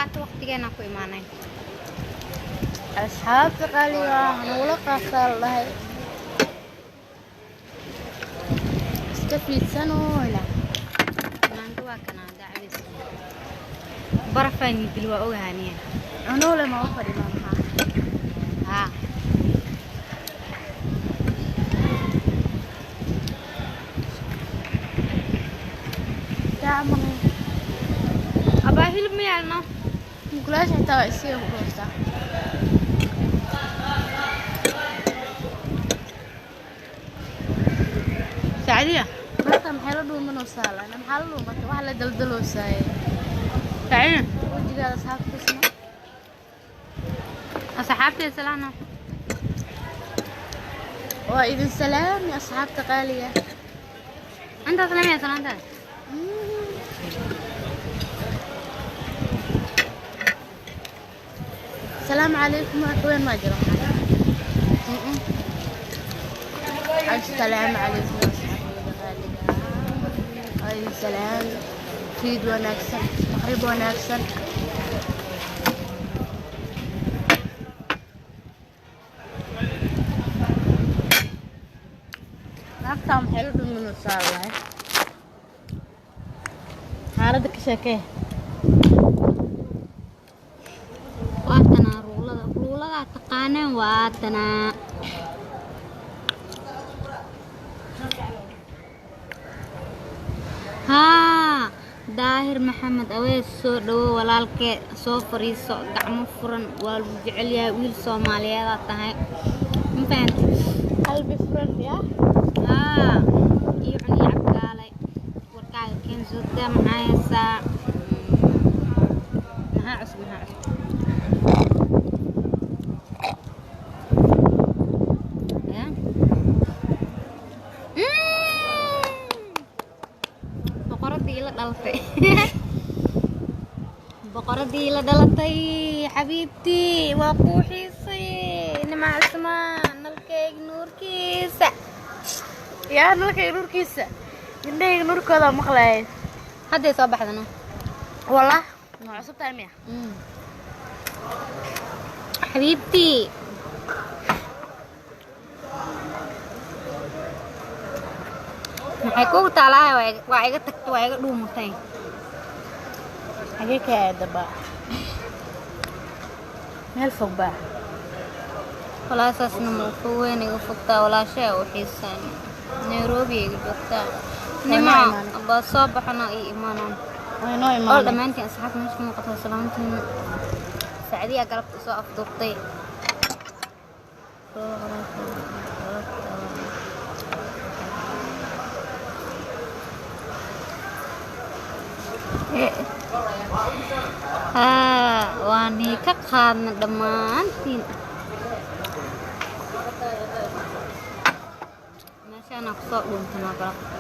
Maanta waqtigeena ku imaanay. Asxaabta qaaliga ah nagula qaataa la dhahay. Iska fiidsanooyna. Maanta waa kanaa dacwis. Barafaan dil waa ogaaniya. Cunoole ma u fadhinaa maxaa? Haa. Tacmal. Abaa hilib ma yaalno? Mukulaasha xitaa waa isiga ku dhooftaa. Sacdiya. Marka maxay la dhuumanaysaa lana? Maxaa la dhuumatay? Wax la daldaloosaaye. Sacdiya. Wajigaada asxaabta tusna. Asxaabtay salaano. Waa idin salaami asxaabta qaaliga. Inta salaamaya salaanta. Salaamu calaykum wax weyn ma jiro. Assalaamu calaykum asxaabta qaaliga. Waa idin salaami. Fiid wanaagsan, maqrib wanaagsan. Naagtaa maxay la dhuumanaysaa lahay? Xaaladda ka sheekee. Waa tanaa ruulada. Ruulada taqaaneen waa tanaa. Haa, Daahir Maxamed Awees soo dhawo walaalkee, soo fariiso gacmo furan, waa lagu jecel yahay, wiil Soomaaliyeed aad tahay. Ma fahantay? Qalbi furan yaa. Haa, iyo cun iyo cabkaalay. Warkaaga keen soo daa, maxaa haysaa? Maxaa cusub, maxaa cusub? Yaa? Boqoradii la dhalatay. Boqoradii la dhalatay, xabiibtii, waa kuu xiisay. Nimca Cusmaan, nalkayga nuurkiisa. Yaa nalkayga nuurkiisa. Indhahayga nuurkooda maqlaayay. Hadday soo baxdano. Wallah, ma cusub tahay miya? Xabiibtii. Maxay kugu taalahay? Waa iga tagtay, waa iga dhuumatay. Xagee ka aadaba? Meel fog baa. Walaasaasna ma ugu weyn iga fogtaa, walaashay u xiisaan. Nairobi iga joogtaa. Way noo Nimca, imaanay. baa soo baxana ii imaanaan. Way noo Oo imaanay. dhammaantiin asxaabta meesha ka muuqata salaantiin. Sacdiya galabta soo afduubtay. Haa, waan ka qaadna dhammaantiin. Meeshaana kusoo dhuuntanaa galabta.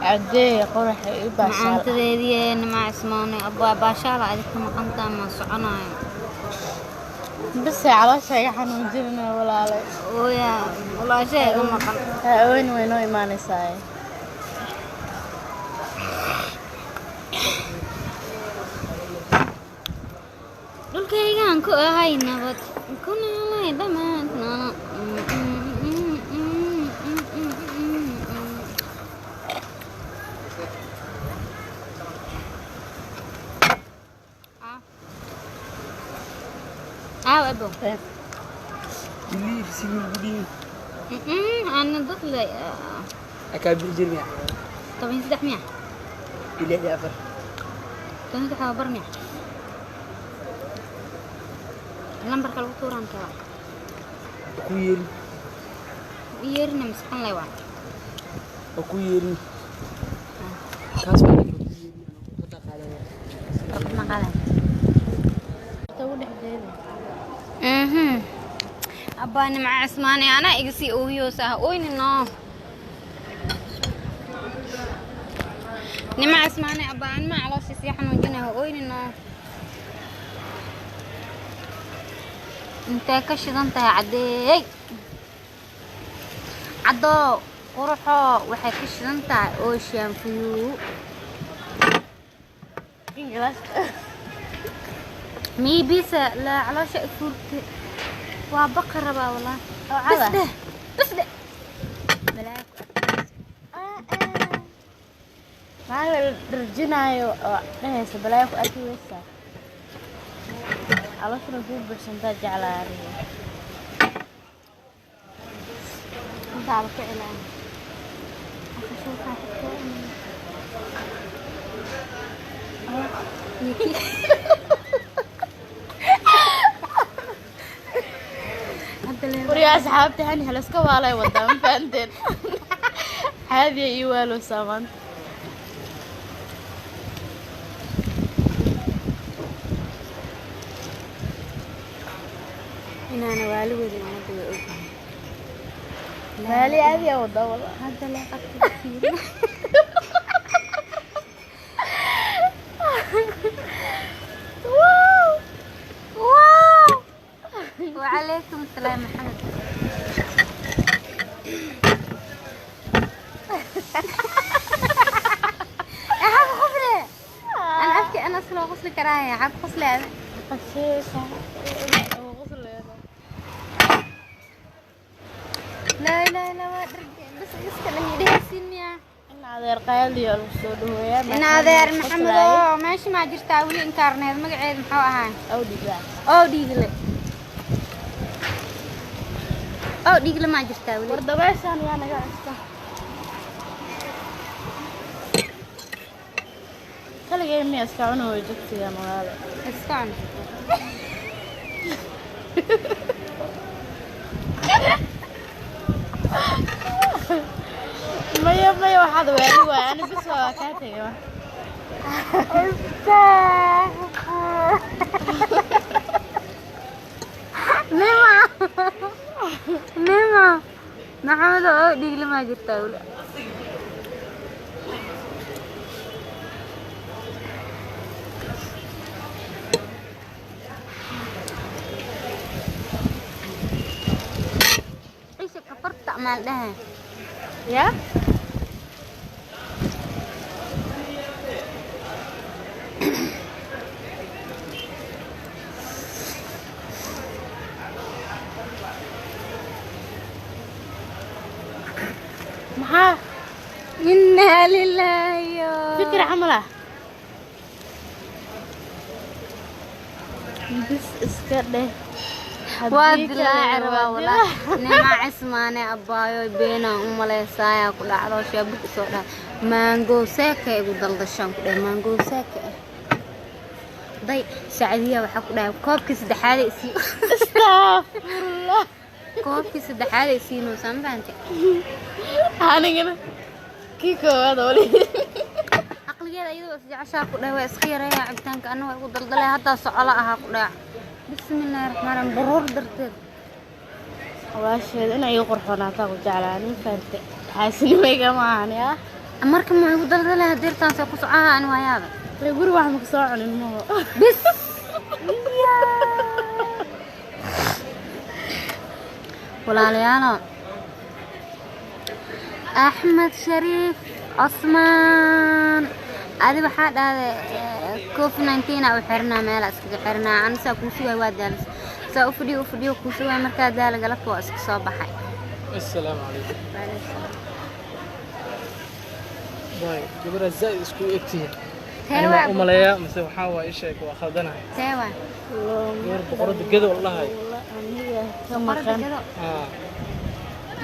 Cadee qoraxa ii baashaal. Macaantadeedii Nimca Cismaane, abbaa baashaala adig ka maqantaa ma soconaayo. Bas caloosha iga xanuujinaya walaalay. Ooya, walaashay iga maqan. Haween way noo imaanaysaa. Dhulkaygaan ku ahay nabad, ku noolay dhammaan. Aaw abo. Believe si wiil gudhiin. Ana dad le Akaa bixi jirmiya. 13 miya? 64. 13 waa bar miya? Lambarka lagu tuuraan kaa. Ku yeeri. Yeerina masqan lay waa. Ku yeeri. Kaas baa ku yeeri. Ma qaadan. Ugu dhex jeedi. Abbaa Nimca Cismaane, anaa iga sii oohiyoosa ah ooynino. Nimca Cismaane, abbaa anma caloosha sii xanuujinaya ooynino. Intee ka shidan tahay caddeey? Caddoo quruxoo waxay ka shidan tahay Ocean View. Laakiin galaaska Miibisa la caloosha i fuurtay. Waa baqa rabaa walaa. Oo Bas cada. dheh. Bas dheh. Balaayo ku arkaysa. Maxaa la dharjinaayo oo dhahaysa balaayo ku arki weysaa. Calooshuna kuu buuxsantaa jeclaa aniga. Intaaba ka celaa. Aqasho waxaa ku Hadda lee Wariyaa asxaabta hani halaska waalay wadaa ma fahanteen. Caadiya ii waalowsaa maanta. Inaana waali wadin ummadda way ogyihiin. Waali caadiya wadaa wala. Hadda lee qabta fiiri. Wow! Wow! وعليكم السلام محمد. حاب خفلة. أنا أبكي أنا أصلا غسل كراهية حاب خفلة أنا. Qashiisha. Oo qosleeda. لا لا لا ما أدري بس iska dhehaysiin. In adeer qaaliyo lagu soo dhaweeyaa. In adeer Maxamed oo meesha ma jirtaa weli inkaarneed magaceed muxuu ahaa? Aw dhigaa. Oo dhiigle. Oo dhiigle ma jirtaa weli. War dabeeshaan yaa naga cesta. Kaligay miya iska cuna way jogtiga magaalo. Iska cun. Maya maya waxaad waali waay ani bis waa kaa tegay wax. Nima. Nima. Maxamed oo dhiigle ma jirtaa weli. Isha kafarta maal dhahay. Yaa? Maxaa Inna lillahi fikir camal ah? Bis iska dheh. Waa Haddii kale dilaaci rabaa waa walaa. Nima cismaane abbaayo beenaan u maleysaaya ku dhacdo shaabug soo dhaa. Maango seeka igu daldashaan ku dhahay maango seeka ah. Day Sacdiya waxaa ku dhahay koobkii saddexaad ay sii Astaghfirullah. koobkii saddexaad ay siinaysaa ma fahantay? Anigana kii koowaad wali. Caqligeeda iyadoo isjeceshaa ku dhahay waa iska yareeyaa cabitaanka anna waa igu daldalay haddaa socola ahaa ku dhahay. Bismillaahi raxmaani raxiim baruur darteed. Walaasheed inay igu qurxoonaataa ku jeclaa ma fahantay. Xaasinimeyga ma ahan yaa. Marka ma igu daldalay hadeertaan see ku socohaa ani waa yaaba. Ree guri wax ma kasoo cunin maho. Bis. Walaalayaalo Axmed Shariif Cosmaan adi waxaa dhahday COVID-19 aa u xirnaa meelaa iskaga xirnaa ani saa kuu sugaay waa daalis saa u fadhiyo u fadhiyo kuu sugaay markaa daala galabta waa iska soo baxay. Assalaamu calaykum. Bay gabadha zaid isku egtihiin. Tee Ani waa waan u maleeyaa mise waxaa waa ii sheeg waa khaldanahay. Tee waa Gabar boqorada gedo la dhahayo. Aniga ka boqorada maqan. gado Haa,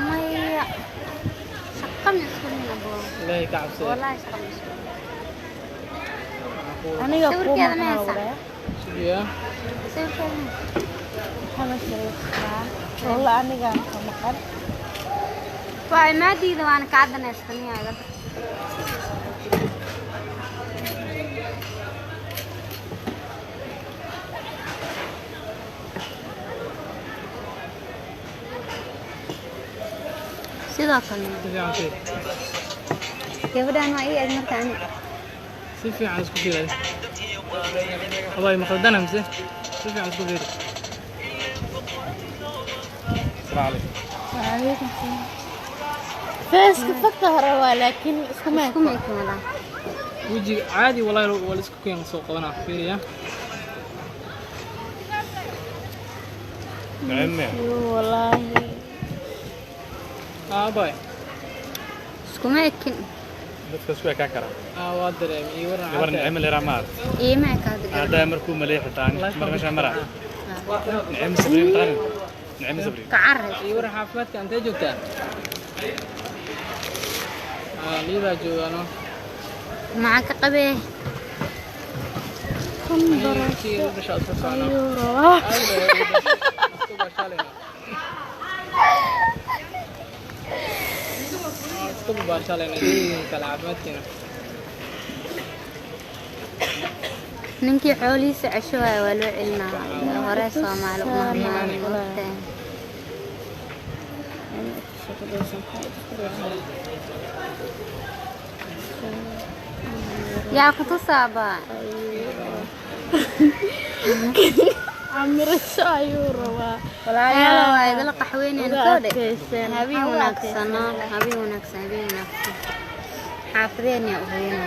maya shaqa ma isku nin abo Ilaahay ka cabsada. wallaahi shaqa ma isku nin. Waxaan ku Aniga kuu Sawirkeeda ma maqan haysaa? walaal. sugayaa. Sawirkeeda ma haysaa? Maxamed Shariif Cusmaan. Walla aniga ka maqan. Waa imaadiida waana kaa danaystaniyaa iga dar. Sidoo kale Si fiican fiiri. Gabadhaan waa ii eg marka ani Si fiican isku fiiri. Abay ma khaldanahay mise? Si fiican isku fiiri. Assalaamu calaykum. Waalaikum salaam. Feeska fakta hore waa laakiin isku ma isku ma ekin walaa. Wejiga caadi wallahi waa la isku keen soo qabanaa fiiriya. Naciime. Wallaahi. Aabay. Iskuma ekin. Dadka isku ekaan karaa. Waa dareemay ii waran. Gabar Naciime la yidhaha ma arag. Iima ekaada gabar. Haddaa markuu maleeyay xitaa mar meeshaan maraa. Naciime Sabri mataqaanid? Naciime Sabri. Ka carray. Ii waran xaafimaadka intee joogtaa? Liidaa joogaano. Maxaa ka qabee? Kii u dhashaa isla soconaa. Ayuu rabaa. Isku baashaalayna kala caafimaadkiina. Ninkii xoolihiisa cesho waaya waa loo celinaa. Hore Soomaali uma mahmaahday. Yaa ku tusaaba. Camirasho ayuu rabaa. Walaalayaal waa idila qaxweynayna Uga koo dhe. adkaysteen. Habeen wanaagsan, habeen wanaagsan, habeen wanaagsan. Xaafadeenna u hooyanaya.